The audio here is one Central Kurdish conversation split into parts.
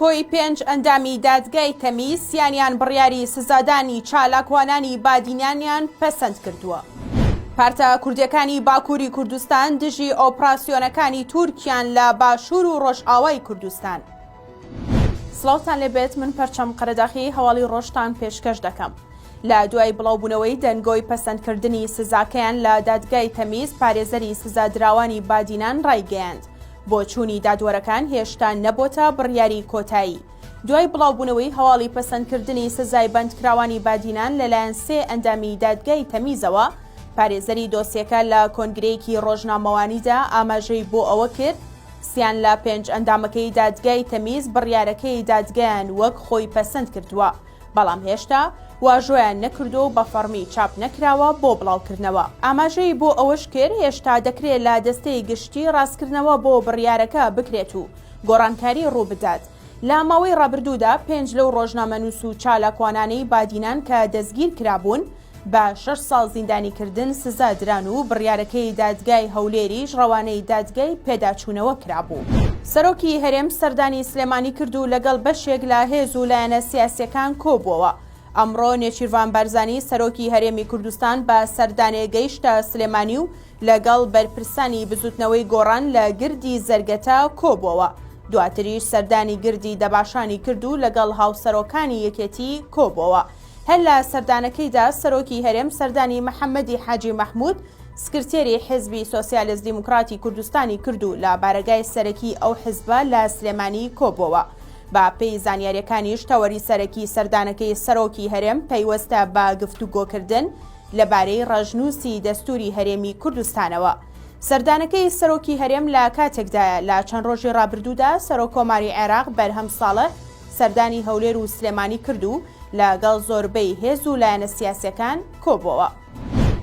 کۆی پێنج ئەندامی دادگای تەمیز سیانیان بڕیاری سزادانی چالاکوانانی بادینانیان پەسەند کردووە. پارتە کوردیەکانی باکووری کوردستان دژی ئۆپراسیۆنەکانی تورکیان لە باشوور و ڕۆژئاوای کوردستان. سڵاوتان لێبێت من پەرچەم قەرەداخی هەواڵی ڕۆژتان پێشکەش دەکەم. لە دوای بڵاوبوونەوەی دەنگۆی پەسەندکردنی سزاکەیان لە دادگای تەمیز پارێزەری سزادراوانی بادینان ڕایگەیاند بۆچوونی دادوەرەکان هێشتا نەبۆتە بڕیاری کۆتایی. دوای بڵاوبوونەوەی هەواڵی پەسەندکردنی سزای بەندکراوانی بادینان لەلایەن سێ ئەندامی دادگای تەمیزەوە، پارێزەری دۆسیەکە لە کۆنگرەیەکی ڕۆژنامەوانیدا ئاماژەی بۆ ئەوە کرد، سیان لە پێنج ئەندامەکەی دادگای تەمیز بڕیارەکەی دادگایان وەک خۆی پەسەند کردووە. بەڵام هێشتا واژۆیان نەکردووە و بە فەڕمی چاپ نەکراوە بۆ بڵاوکردنەوە. ئاماژەی بۆ ئەوەش کرد، هێشتا دەکرێ لە دەستەی گشتی ڕاستکردنەوە بۆ بڕیارەکە بکرێت و گۆڕانکاری ڕووبدات. لە ماوەی ڕابردوودا پێنج لەو ڕۆژنامەنووس و چالاکوانانەی بادینان کە دەستگیرکرابوون، بە شەش ساڵ زیندانیکردن سزا دران و بڕیارەکەی دادگای هەولێریش ڕەوانەی دادگای پێداچوونەوە کرابوو. سەرۆکی هەرێم سەردانی سلێمانی کرد و لەگەڵ بەشێک لە هێز و لایەنە سیاسییەکان کۆبووەوە. ئەمڕۆ نێچیرڤان بارزانی سەرۆکی هەرێمی کوردستان بە سەردانێ گەیشتە سلێمانی و لەگەڵ بەرپرسانی بزوتنەوەی گۆڕان لە گردی زەرگەتە کۆبووەوە. دواتریش سەردانی گردی دەباشانی کرد و لەگەڵ هاوسەرۆکانی یەکێتی کۆبووەوە. هەر لە سەردانەکەیدا سەرۆکی هەرێم سەردانی محەمەدی حاجی مەحمود، سکرتێری حزبی سۆسیالست دیموکراتی کوردستانی کرد و لە بارەگای سەرەکی ئەو حزبە لە سلێمانی کۆبووەوە. بە پێی زانیاریەکانیش تەوەری سەرەکی سەردانەکەی سەرۆکی هەرێم پەیوەستە بە گفتوگۆکردن لەبارەی ڕەشنووسی دەستوری هەرێمی کوردستانەوە. سەردانەکەی سەرۆکی هەرێم لە کاتێکدایە لە چەند ڕۆژی ڕابردوودا سەرۆککۆماری عێراق بەرهەم ساڵح سەردانی هەولێر و سلێمانی کرد و لەگەڵ زۆربەی هێز و لایەنە سیاسیەکان کۆبووەوە.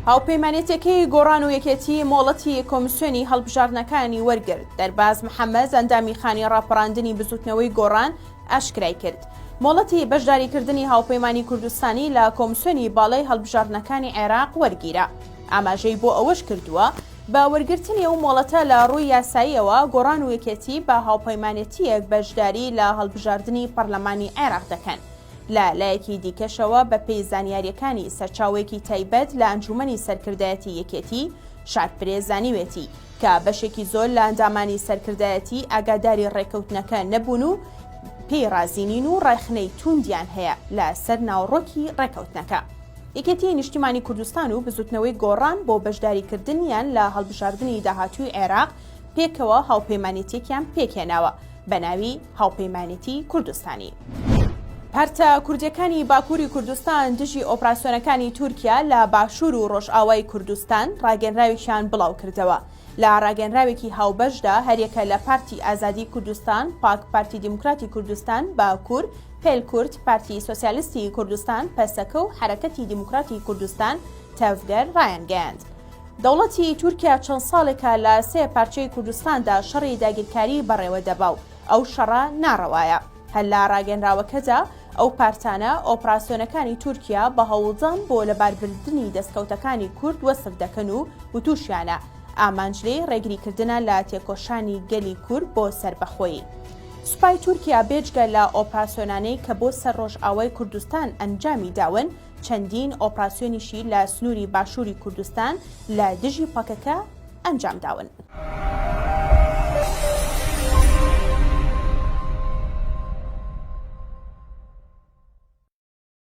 هاوپەیمانێتیەکەی گۆڕان و یەکێتی مۆڵەتی کۆمسیۆنی هەڵبژاردنەکانی وەرگرت، دەرباز محەمەد ئەندامی خانی ڕاپەڕاندنی بزوتنەوەی گۆڕان ئاشکرای کرد، مۆڵەتی بەشداریکردنی هاوپەیمانی کوردستانی لە کۆمسیۆنی باڵای هەڵبژاردنەکانی عێراق وەرگیرا. ئاماژەی بۆ ئەوەش کردووە، بە وەرگرتنی ئەو مۆڵەتە لە ڕووی یاساییەوە گۆڕان و یەکێتی بە هاوپەیمانێتییەک بەشداری لە هەڵبژاردنی پەرلەمانی عێراق دەکەن. لە لایەکی دیکەشەوە بەپێی زانیارییەکانی سەرچاوەیەکی تایبەت لە ئەنجوومەنی سەرکردایەتی یەکێتی، شارپرێس زانیوێتی کە بەشێکی زۆر لە ئەندامانی سەرکردایەتی ئاگاداری ڕێککەوتنەکە نەبوون و پێی ڕازی نین و ڕەخنەی تووندیان هەیە لە سەر ناوەڕۆکی ڕێککەوتنەکە. یەکێتیی نیشتیمانی کوردستان و بزوتنەوەی گۆڕان بۆ بەشداریکردنیان لە هەڵبژاردنی داهاتووی عێراق پێکەوە هاوپەیمانێتییەکیان پێکهێناوە بە ناوی هاوپەیمانێتی کوردستانی. پارتە کوردییەکانی باکووری کوردستان دژی ئۆپراسیۆنەکانی تورکیا لە باشوور و ڕۆژئاوای کوردستان ڕاگەنراوێکیان بڵاوکردەوە. لە ڕاگەنراوێکی هاوبەشدا هەریەکە لە پارتی ئازادیی کوردستان، پاک، پارتی دیموکراتی کوردستان، باکوور، پێلکورد، پارتی سۆسیالستی کوردستان، پەسەکە و حەرەکەتی دیموکراتی کوردستان، تەڤگەر، ڕایانگەیاند، دەوڵەتی تورکیا چەند ساڵێکە لە سێ پارچەی کوردستاندا شەڕی داگیرکاری بەڕێوە دەبا و ئەو شەڕە ناڕەوایە. هەر لە ڕاگەنراوەکەدا ئەو پارتانە ئۆپراسیۆنەکانی تورکیا بە هەوڵدان بۆ لەباربردنی دەستکەوتەکانی کورد وەسف دەکەن و وتوشیانە، ئامانج لێی ڕێگریکردنە لە تێکۆشانی گەلی کورد بۆ سەربەخۆیی. سوپای تورکیا بێجگە لە ئۆپراسیۆنانەی کە بۆ سەر ڕۆژئاوای کوردستان ئەنجامی داون، چەندین ئۆپراسیۆنیشی لە سنووری باشووری کوردستان لە دژی پەکەکە ئەنجام داون.